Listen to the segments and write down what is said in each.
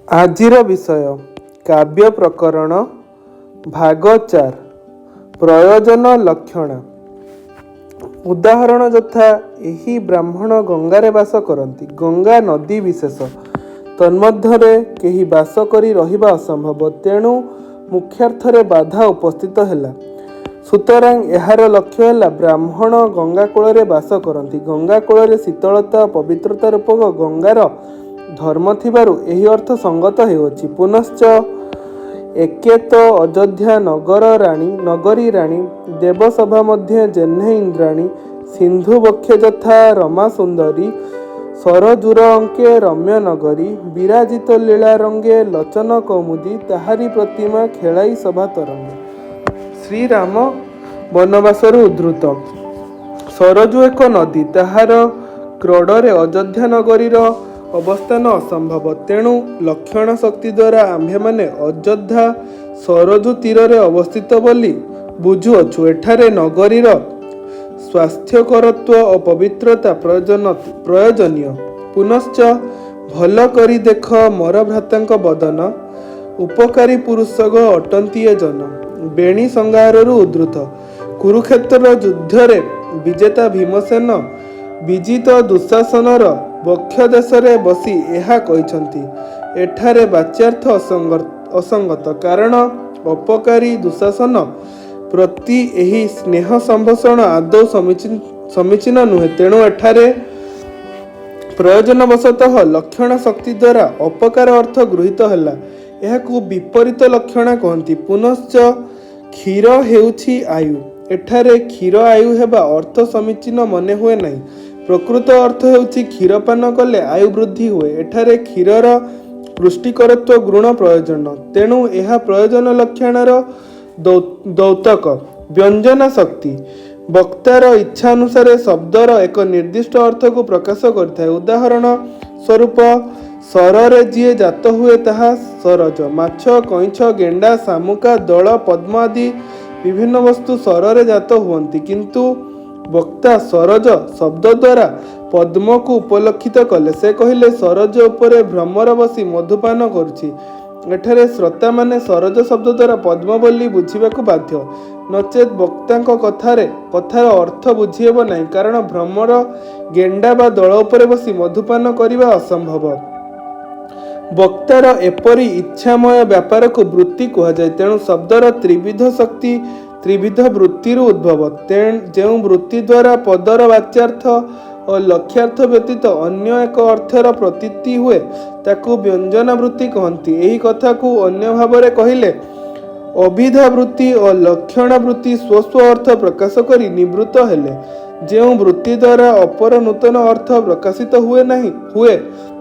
ଆଜିର ବିଷୟ କାବ୍ୟ ପ୍ରକରଣ, ଭାଗ 4, ପ୍ରୟୋଜନ ଲକ୍ଷଣା। ଉଦାହରଣ ଯଥା, ଏହି ବ୍ରାହ୍ମଣ ଗଙ୍ଗାରେ ବାସ କରନ୍ତି। ଗଙ୍ଗା ନଦୀ ବିଶେଷ। ତନ୍ମଧ୍ୟରେ କେହି ବାସ କରି ରହିବା ଅସମ୍ଭବ। ତେଣୁ ମୁଖ୍ୟାର୍ଥରେ ବାଧା ଉପସ୍ଥିତ ହେଲା। ସୁତରାଂ ଏହାର ଲକ୍ଷ୍ୟ ହେଲା, ବ୍ରାହ୍ମଣ ଗଙ୍ଗାକୂଳରେ ବାସ କରନ୍ତି। ଗଙ୍ଗା କୂଳରେ ଶୀତଳତା ଓ ପବିତ୍ରତା ରୂପକ ଗଙ୍ଗାର ଧର୍ମ ଥିବାରୁ ଏହି ଅର୍ଥ ସଙ୍ଗତ ହେଉଅଛି। ପୁନଶ୍ଚ, ଏକେ ତ ଅଯୋଧ୍ୟା ନଗରୀ ରାଣୀ, ଦେବସଭା ମଧ୍ୟେ ଯେହ୍ନେ ଇନ୍ଦ୍ରାଣୀ, ସିନ୍ଧୁ ବକ୍ଷେ ଯଥା ରମା ସୁନ୍ଦରୀ, ସରଯୂର ଅଙ୍କେ ରମ୍ୟ ନଗରୀ, ବିରାଜିତ ଲୀଳା ରଙ୍ଗେ ଲୋଚନ କୌମୁଦୀ, ତାହାରି ପ୍ରତିମା ଖେଳାଇ ସଭା ତରଙ୍ଗେ। ଶ୍ରୀରାମ ବନବାସରୁ ଉଦ୍ଧୃତ। ସରଯୂ ଏକ ନଦୀ। ତାହାର କ୍ରୋଡ଼ରେ ଅଯୋଧ୍ୟା ନଗରୀର ଅବସ୍ଥାନ ଅସମ୍ଭବ। ତେଣୁ ଲକ୍ଷଣା ଶକ୍ତି ଦ୍ୱାରା ଆମ୍ଭେମାନେ ଅଯୋଧ୍ୟା ସରଯୂ ତୀରରେ ଅବସ୍ଥିତ ବୋଲି ବୁଝୁଅଛୁ। ଏଠାରେ ନଗରୀର ସ୍ୱାସ୍ଥ୍ୟକରତ୍ୱ ଓ ପବିତ୍ରତା ପ୍ରୟୋଜନୀୟ। ପୁନଶ୍ଚ, ଭଲ କରି ଦେଖ ମୋର ଭ୍ରାତାଙ୍କ ବଦନ, ଉପକାରୀ ପୁରୁଷଗ ଅଟନ୍ତି ଏ ଜନ। ବେଣୀ ସଂହାରରୁ ଉଦ୍ଧୃତ। କୁରୁକ୍ଷେତ୍ର ଯୁଦ୍ଧରେ ବିଜେତା ଭୀମସେନ ବିଜିତ ଦୁଃଶାସନର ବକ୍ଷଦେଶରେ ବସି ଏହା କହିଛନ୍ତି। ଏଠାରେ ବାଚ୍ୟାର୍ଥ ଅସଙ୍ଗତ। କାରଣ ଅପକାରୀ ଦୁଃଶାସନ ପ୍ରତି ଏହି ସ୍ନେହ ସମ୍ଭାଷଣ ଆଦୌ ସମୀଚୀନ ନୁହେଁ। ତେଣୁ ଏଠାରେ ପ୍ରୟୋଜନବଶତଃ ଲକ୍ଷଣା ଶକ୍ତି ଦ୍ୱାରା ଅପକାର ଅର୍ଥ ଗୃହୀତ ହେଲା। ଏହାକୁ ବିପରୀତ ଲକ୍ଷଣା କହନ୍ତି। ପୁନଶ୍ଚ, କ୍ଷୀର ହେଉଛି ଆୟୁ। ଏଠାରେ କ୍ଷୀର ଆୟୁ ହେବା ଅର୍ଥ ସମୀଚୀନ ମନେ ହୁଏ ନାହିଁ। ପ୍ରକୃତ ଅର୍ଥ ହେଉଛି, କ୍ଷୀରପାନ କଲେ ଆୟୁ ବୃଦ୍ଧି ହୁଏ। ଏଠାରେ କ୍ଷୀରର ପୁଷ୍ଟିକରତ୍ୱ ଗୁଣ ପ୍ରୟୋଜନ। ତେଣୁ ଏହା ପ୍ରୟୋଜନ ଲକ୍ଷଣାର ଦ୍ୟୋତକ। ବ୍ୟଞ୍ଜନା ଶକ୍ତି ବକ୍ତାର ଇଚ୍ଛା ଅନୁସାରେ ଶବ୍ଦର ଏକ ନିର୍ଦ୍ଦିଷ୍ଟ ଅର୍ଥକୁ ପ୍ରକାଶ କରିଥାଏ। ଉଦାହରଣ ସ୍ୱରୂପ, ଶରରେ ଯିଏ ଜାତ ହୁଏ, ତାହା ସରଜ। ମାଛ, କଇଁଛ, ଗେଣ୍ଡା, ଶାମୁକା, ଦଳ, ପଦ୍ମ ଆଦି ବିଭିନ୍ନ ବସ୍ତୁ ଶରରେ ଜାତ ହୁଅନ୍ତି। କିନ୍ତୁ ବକ୍ତା ସରଜ ଶବ୍ଦ ଦ୍ୱାରା ପଦ୍ମକୁ ଉପଲକ୍ଷିତ କଲେ। ସେ କହିଲେ, ସରଜ ଉପରେ ଭ୍ରମର ବସି ମଧୁପାନ କରୁଛି। ଏଠାରେ ଶ୍ରୋତାମାନେ ସରଜ ଶବ୍ଦ ଦ୍ୱାରା ପଦ୍ମ ବୋଲି ବୁଝିବାକୁ ବାଧ୍ୟ। ନଚେତ୍ ବକ୍ତାଙ୍କ କଥାର ଅର୍ଥ ବୁଝିହେବ ନାହିଁ। କାରଣ ଭ୍ରମର ଗେଣ୍ଡା ବା ଦଳ ଉପରେ ବସି ମଧୁପାନ କରିବା ଅସମ୍ଭବ। ବକ୍ତାର ଏପରି ଇଚ୍ଛାମୟ ବ୍ୟାପାରକୁ ବୃତ୍ତି କୁହାଯାଏ। ତେଣୁ ଶବ୍ଦର ତ୍ରିବିଧ ଶକ୍ତି ତ୍ରିବିଧ ବୃତ୍ତିରୁ ଉଦ୍ଭବ। ଯେଉଁ ବୃତ୍ତି ଦ୍ୱାରା ପଦର ବାଚ୍ୟାର୍ଥ ଓ ଲକ୍ଷ୍ୟାର୍ଥ ବ୍ୟତୀତ ଅନ୍ୟ ଏକ ଅର୍ଥର ପ୍ରତୀତି ହୁଏ, ତାକୁ ବ୍ୟଞ୍ଜନା ବୃତ୍ତି କହନ୍ତି। ଏହି କଥାକୁ ଅନ୍ୟ ଭାବରେ କହିଲେ, ଅଭିଧା ବୃତ୍ତି ଓ ଲକ୍ଷଣା ବୃତ୍ତି ସ୍ୱ ସ୍ୱ ଅର୍ଥ ପ୍ରକାଶ କରି ନିବୃତ୍ତ ହେଲେ, ଯେଉଁ ବୃତ୍ତି ଦ୍ୱାରା ଅପର ନୂତନ ଅର୍ଥ ପ୍ରକାଶିତ ହୁଏ ନାହିଁ ହୁଏ,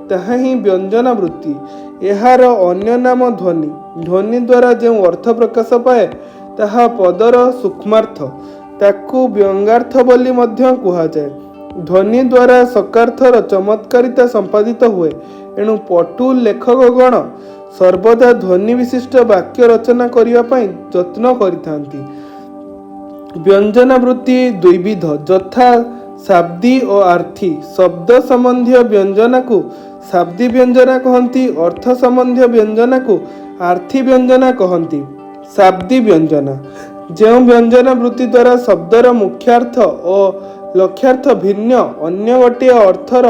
ତାହା ହିଁ ବ୍ୟଞ୍ଜନା ବୃତ୍ତି। ଏହାର ଅନ୍ୟ ନାମ ଧ୍ୱନି। ଧ୍ୱନି ଦ୍ୱାରା ଯେଉଁ ଅର୍ଥ ପ୍ରକାଶ ପାଏ, ତାହା ପଦର ସୂକ୍ଷ୍ମାର୍ଥ। ତାକୁ ବ୍ୟଙ୍ଗାର୍ଥ ବୋଲି ମଧ୍ୟ କୁହାଯାଏ। ଧ୍ୱନି ଦ୍ୱାରା ସକାର୍ଥର ଚମତ୍କାରିତା ସମ୍ପାଦିତ ହୁଏ। ଏଣୁ ପଟୁ ଲେଖକଗଣ ସର୍ବଦା ଧ୍ୱନି ବିଶିଷ୍ଟ ବାକ୍ୟ ରଚନା କରିବା ପାଇଁ ଯତ୍ନ କରିଥାନ୍ତି। ବ୍ୟଞ୍ଜନା ବୃତ୍ତି ଦ୍ୱିବିଧ, ଯଥା ଶାବ୍ଦୀ ଓ ଆର୍ଥୀ। ଶବ୍ଦ ସମ୍ବନ୍ଧୀୟ ବ୍ୟଞ୍ଜନାକୁ ଶାବ୍ଦୀ ବ୍ୟଞ୍ଜନା କହନ୍ତି। ଅର୍ଥ ସମ୍ବନ୍ଧୀୟ ବ୍ୟଞ୍ଜନାକୁ ଆର୍ଥୀ ବ୍ୟଞ୍ଜନା କହନ୍ତି। ଶାବ୍ଦୀ ବ୍ୟଞ୍ଜନା: ଯେଉଁ ବ୍ୟଞ୍ଜନା ବୃତ୍ତି ଦ୍ୱାରା ଶବ୍ଦର ମୁଖ୍ୟାର୍ଥ ଓ ଲକ୍ଷ୍ୟାର୍ଥ ଭିନ୍ନ ଅନ୍ୟ ଗୋଟିଏ ଅର୍ଥର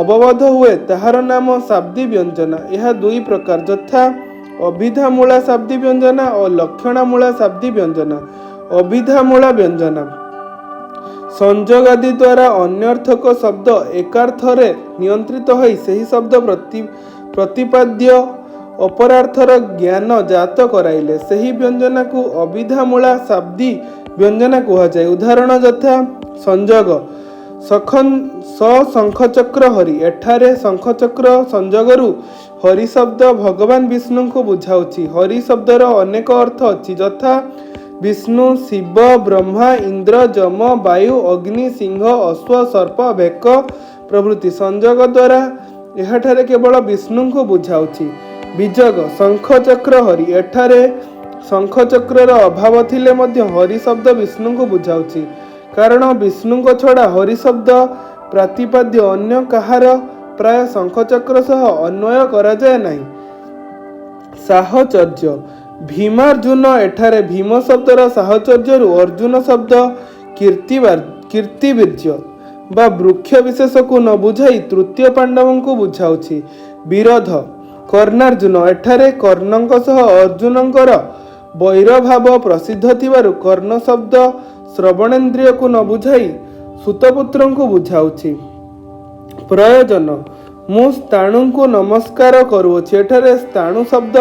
ଅବବୋଧ ହୁଏ, ତାହାର ନାମ ଶାବ୍ଦୀ ବ୍ୟଞ୍ଜନା। ଏହା ଦୁଇ ପ୍ରକାର, ଯଥା ଅଭିଧାମୂଳା ଶାବ୍ଦୀ ବ୍ୟଞ୍ଜନା ଓ ଲକ୍ଷଣାମୂଳା ଶାବ୍ଦୀ ବ୍ୟଞ୍ଜନା। ଅଭିଧାମୂଳା ବ୍ୟଞ୍ଜନା: ସଂଯୋଗାଦି ଦ୍ୱାରା ଅନ୍ୟର୍ଥକ ଶବ୍ଦ ଏକାର୍ଥରେ ନିୟନ୍ତ୍ରିତ ହୋଇ ସେହି ଶବ୍ଦ ପ୍ରତିପାଦ୍ୟ ଅପରାର୍ଥର ଜ୍ଞାନ ଜାତ କରାଇଲେ, ସେହି ବ୍ୟଞ୍ଜନାକୁ ଅଭିଧାମୂଳା ଶାବ୍ଦୀ ବ୍ୟଞ୍ଜନା କୁହାଯାଏ। ଉଦାହରଣ ଯଥା, ସଂଯୋଗ ଶଙ୍ଖଚକ୍ର ହରି। ଏଠାରେ ଶଙ୍ଖଚକ୍ର ସଂଯୋଗରୁ ହରି ଶବ୍ଦ ଭଗବାନ ବିଷ୍ଣୁଙ୍କୁ ବୁଝାଉଛି। ହରି ଶବ୍ଦର ଅନେକ ଅର୍ଥ ଅଛି, ଯଥା ବିଷ୍ଣୁ, ଶିବ, ବ୍ରହ୍ମା, ଇନ୍ଦ୍ର, ଯମ, ବାୟୁ, ଅଗ୍ନି, ସିଂହ, ଅଶ୍ୱ, ସର୍ପ, ଭେକ ପ୍ରଭୃତି। ସଂଯୋଗ ଦ୍ୱାରା ଏହାଠାରେ କେବଳ ବିଷ୍ଣୁଙ୍କୁ ବୁଝାଉଛି। ବିଯୋଗ ଶଙ୍ଖଚକ୍ର ହରି। ଏଠାରେ ଶଙ୍ଖଚକ୍ରର ଅଭାବ ଥିଲେ ମଧ୍ୟ ହରି ଶବ୍ଦ ବିଷ୍ଣୁଙ୍କୁ ବୁଝାଉଛି। କାରଣ ବିଷ୍ଣୁଙ୍କ ଛଡ଼ା ହରି ଶବ୍ଦ ପ୍ରାତିପାଦ୍ୟ ଅନ୍ୟ କାହାର ପ୍ରାୟ ଶଙ୍ଖଚକ୍ର ସହ ଅନ୍ୱୟ କରାଯାଏ ନାହିଁ। ସାହଚର୍ଯ୍ୟ ଭୀମାର୍ଜୁନ, ଏଠାରେ ଭୀମ ଶବ୍ଦର ସାହଚର୍ଯ୍ୟରୁ ଅର୍ଜୁନ ଶବ୍ଦ କୀର୍ତ୍ତିବୀର୍ଯ୍ୟ ବା ବୃକ୍ଷ ବିଶେଷକୁ ନ ବୁଝାଇ ତୃତୀୟ ପାଣ୍ଡବଙ୍କୁ ବୁଝାଉଛି। ବିରୋଧ କର୍ଣ୍ଣାର୍ଜୁନ, ଏଠାରେ କର୍ଣ୍ଣଙ୍କ ସହ ଅର୍ଜୁନଙ୍କର ବୈରଭାବ ପ୍ରସିଦ୍ଧ ଥିବାରୁ କର୍ଣ୍ଣ ଶବ୍ଦ ଶ୍ରବଣେନ୍ଦ୍ରିୟକୁ ନ ବୁଝାଇ ସୂତପୁତ୍ରଙ୍କୁ ବୁଝାଉଛି। ପ୍ରୟୋଜନ, ମୁଁ ସ୍ଥାଣୁଙ୍କୁ ନମସ୍କାର କରୁଅଛି, ଏଠାରେ ସ୍ଥାଣୁ ଶବ୍ଦ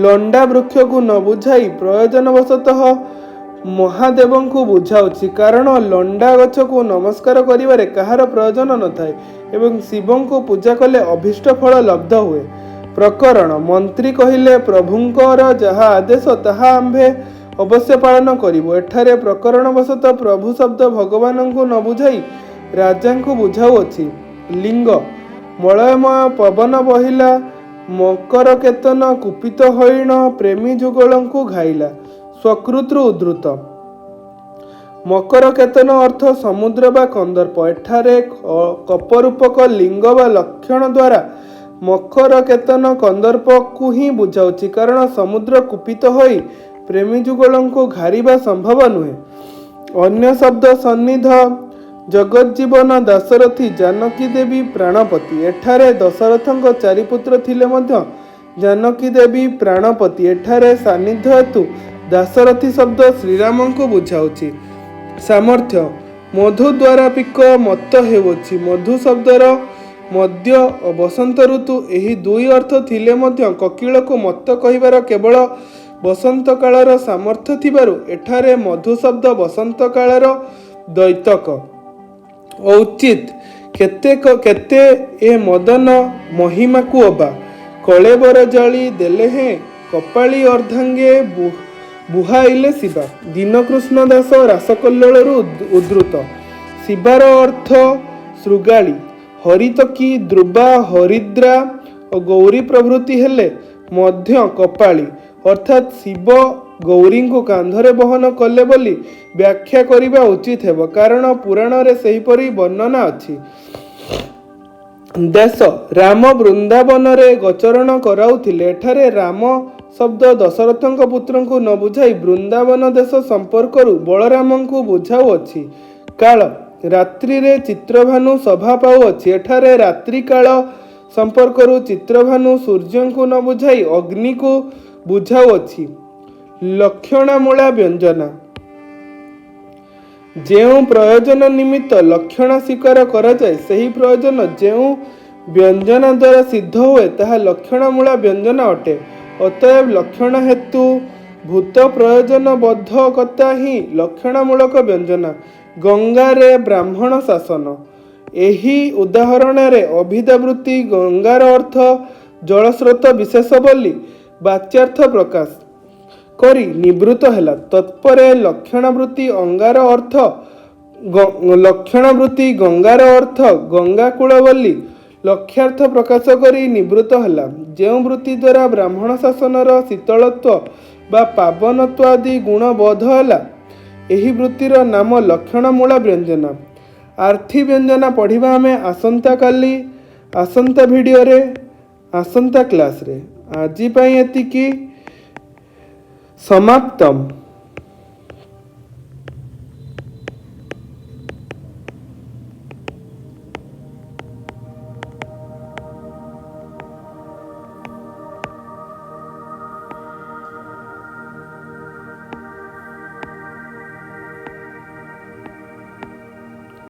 ଲଣ୍ଡା ବୃକ୍ଷକୁ ନ ବୁଝାଇ ପ୍ରୟୋଜନବଶତଃ ମହାଦେବଙ୍କୁ ବୁଝାଉଛି, କାରଣ ଲଣ୍ଡା ଗଛକୁ ନମସ୍କାର କରିବାରେ କାହାର ପ୍ରୟୋଜନ ନଥାଏ ଏବଂ ଶିବଙ୍କୁ ପୂଜା କଲେ ଅଭୀଷ୍ଟ ଫଳ ଲବ୍ଧ ହୁଏ। ପ୍ରକରଣ, ମନ୍ତ୍ରୀ କହିଲେ, ପ୍ରଭୁଙ୍କର ଯାହା ଆଦେଶ ତାହା ଆମ୍ଭେ ଅବଶ୍ୟ ପାଳନ କରିବୁ। ଏଠାରେ ପ୍ରକରଣବଶତଃ ପ୍ରଭୁ ଶବ୍ଦ ଭଗବାନଙ୍କୁ ନ ବୁଝାଇ ରାଜାଙ୍କୁ ବୁଝାଉଅଛି। ଲିଙ୍ଗ, ମଳୟମୟ ପବନ ବହିଲା, ମକରକେତନ କୁପିତ ହୋଇଣ ପ୍ରେମୀ ଯୁଗଳଙ୍କୁ ଘାଇଲା। ସ୍ୱକୃତରୁ ଉଦ୍ଧୃତ। ମକରକେତନ ଅର୍ଥ ସମୁଦ୍ର ବା କନ୍ଦର୍ପ। ଏଠାରେ କପରୂପକ ଲିଙ୍ଗ ବା ଲକ୍ଷଣ ଦ୍ୱାରା ମକରକେତନ କନ୍ଦର୍ପକୁ ହିଁ ବୁଝାଉଛି, କାରଣ ସମୁଦ୍ର କୁପିତ ହୋଇ ପ୍ରେମୀ ଯୁଗଳଙ୍କୁ ଘାରିବା ସମ୍ଭବ ନୁହେଁ। ଅନ୍ୟ ଶବ୍ଦ ସନ୍ନିଧ, ଜଗଜ୍ଜୀବନ ଦାଶରଥି ଜାନକୀ ଦେବୀ ପ୍ରାଣପତି। ଏଠାରେ ଦଶରଥଙ୍କ ଚାରି ପୁତ୍ର ଥିଲେ ମଧ୍ୟ ଜାନକୀ ଦେବୀ ପ୍ରାଣପତି। ଏଠାରେ ସାନ୍ନିଧ୍ୟ ହେତୁ ଦାଶରଥି ଶବ୍ଦ ଶ୍ରୀରାମଙ୍କୁ ବୁଝାଉଛି। ସାମର୍ଥ୍ୟ, ମଧୁ ଦ୍ୱାରା ପିକ ମତ୍ତ ହେଉଅଛି। ମଧୁ ଶବ୍ଦର ମଦ୍ୟ ଓ ବସନ୍ତ ଋତୁ ଏହି ଦୁଇ ଅର୍ଥ ଥିଲେ ମଧ୍ୟ କୋକିଳକୁ ମତ୍ତ କହିବାର କେବଳ ବସନ୍ତ କାଳର ସାମର୍ଥ୍ୟ ଥିବାରୁ ଏଠାରେ ମଧୁ ଶବ୍ଦ ବସନ୍ତ କାଳର ଦ୍ୟୋତକ। ଔଚିତ, କେତେ ଏ ମଦନ ମହିମାକୁ ଅବା କଳେବର ଜାଳି ଦେଲେ ହେଁ କପାଳୀ ଅର୍ଦ୍ଧାଙ୍ଗେ ବୁହାଇଲେ ଶିବା। ଦୀନକୃଷ୍ଣ ଦାସ ରାସକଲ୍ଲୋଳରୁ ଉଦ୍ଧୃତ। ଶିବାର ଅର୍ଥ ଶୃଗାଳୀ। ହରିତକୀ, ଦୁର୍ବା, ହରିଦ୍ରା ଓ ଗୌରୀ ପ୍ରଭୃତି ହେଲେ ମଧ୍ୟ କପାଳୀ, ଅର୍ଥାତ୍ ଶିବ ଗୌରୀଙ୍କୁ କାନ୍ଧରେ ବହନ କଲେ ବୋଲି ବ୍ୟାଖ୍ୟା କରିବା ଉଚିତ ହେବ, କାରଣ ପୁରାଣରେ ସେହିପରି ବର୍ଣ୍ଣନା ଅଛି। ଦେଶ, ରାମ ବୃନ୍ଦାବନରେ ଗୋଚରଣ କରାଉଥିଲେ। ଏଠାରେ ରାମ ଶବ୍ଦ ଦଶରଥଙ୍କ ପୁତ୍ରଙ୍କୁ ନ ବୁଝାଇ ବୃନ୍ଦାବନ ଦେଶ ସମ୍ପର୍କରୁ ବଳରାମଙ୍କୁ ବୁଝାଉଅଛି। କାଳ, ରାତ୍ରିରେ ଚିତ୍ରଭାନୁ ଶୋଭା ପାଉଅଛି। ଏଠାରେ ରାତ୍ରିକାଳ ସମ୍ପର୍କରୁ ଚିତ୍ରଭାନୁ ସୂର୍ଯ୍ୟଙ୍କୁ ନ ବୁଝାଇ ଅଗ୍ନିକୁ ବୁଝାଉଅଛି। ଲକ୍ଷଣାମୂଳା ବ୍ୟଞ୍ଜନା, ଯେଉଁ ପ୍ରୟୋଜନ ନିମିତ୍ତ ଲକ୍ଷଣା ସ୍ୱୀକାର କରାଯାଏ, ସେହି ପ୍ରୟୋଜନ ଯେଉଁ ବ୍ୟଞ୍ଜନା ଦ୍ୱାରା ସିଦ୍ଧ ହୁଏ, ତାହା ଲକ୍ଷଣାମୂଳା ବ୍ୟଞ୍ଜନା ଅଟେ। ଅତଏବ ଲକ୍ଷଣା ହେତୁ ଭୂତ ପ୍ରୟୋଜନ ବୋଧକତା ହିଁ ଲକ୍ଷଣାମୂଳକ ବ୍ୟଞ୍ଜନା। ଗଙ୍ଗାରେ ବ୍ରାହ୍ମଣ ଶାସନ, ଏହି ଉଦାହରଣରେ ଅଭିଧାବୃତ୍ତି ଗଙ୍ଗାର ଅର୍ଥ ଜଳସ୍ରୋତ ବିଶେଷ ବୋଲି ବାଚ୍ୟାର୍ଥ ପ୍ରକାଶ କରି ନିବୃତ୍ତ ହେଲା। ତତ୍ପରେ ଲକ୍ଷଣାବୃତ୍ତି ଗଙ୍ଗାର ଅର୍ଥ ଗଙ୍ଗାକୂଳ ବୋଲି ଲକ୍ଷ୍ୟାର୍ଥ ପ୍ରକାଶ କରି ନିବୃତ୍ତ ହେଲା। ଯେଉଁ ବୃତ୍ତି ଦ୍ୱାରା ବ୍ରାହ୍ମଣ ଶାସନର ଶୀତଳତ୍ୱ ବା ପାବନତ୍ୱ ଆଦି ଗୁଣ ବୋଧ ହେଲା, ଏହି ବୃତ୍ତିର ନାମ ଲକ୍ଷଣମୂଳା ବ୍ୟଞ୍ଜନା। ଆର୍ଥୀ ବ୍ୟଞ୍ଜନା ପଢ଼ିବା ଆମେ ଆସନ୍ତାକାଲି, ଆସନ୍ତା ଭିଡ଼ିଓରେ, ଆସନ୍ତା କ୍ଲାସ୍ରେ। ଆଜି ପାଇଁ ଏତିକି, ସମାପ୍ତମ୍।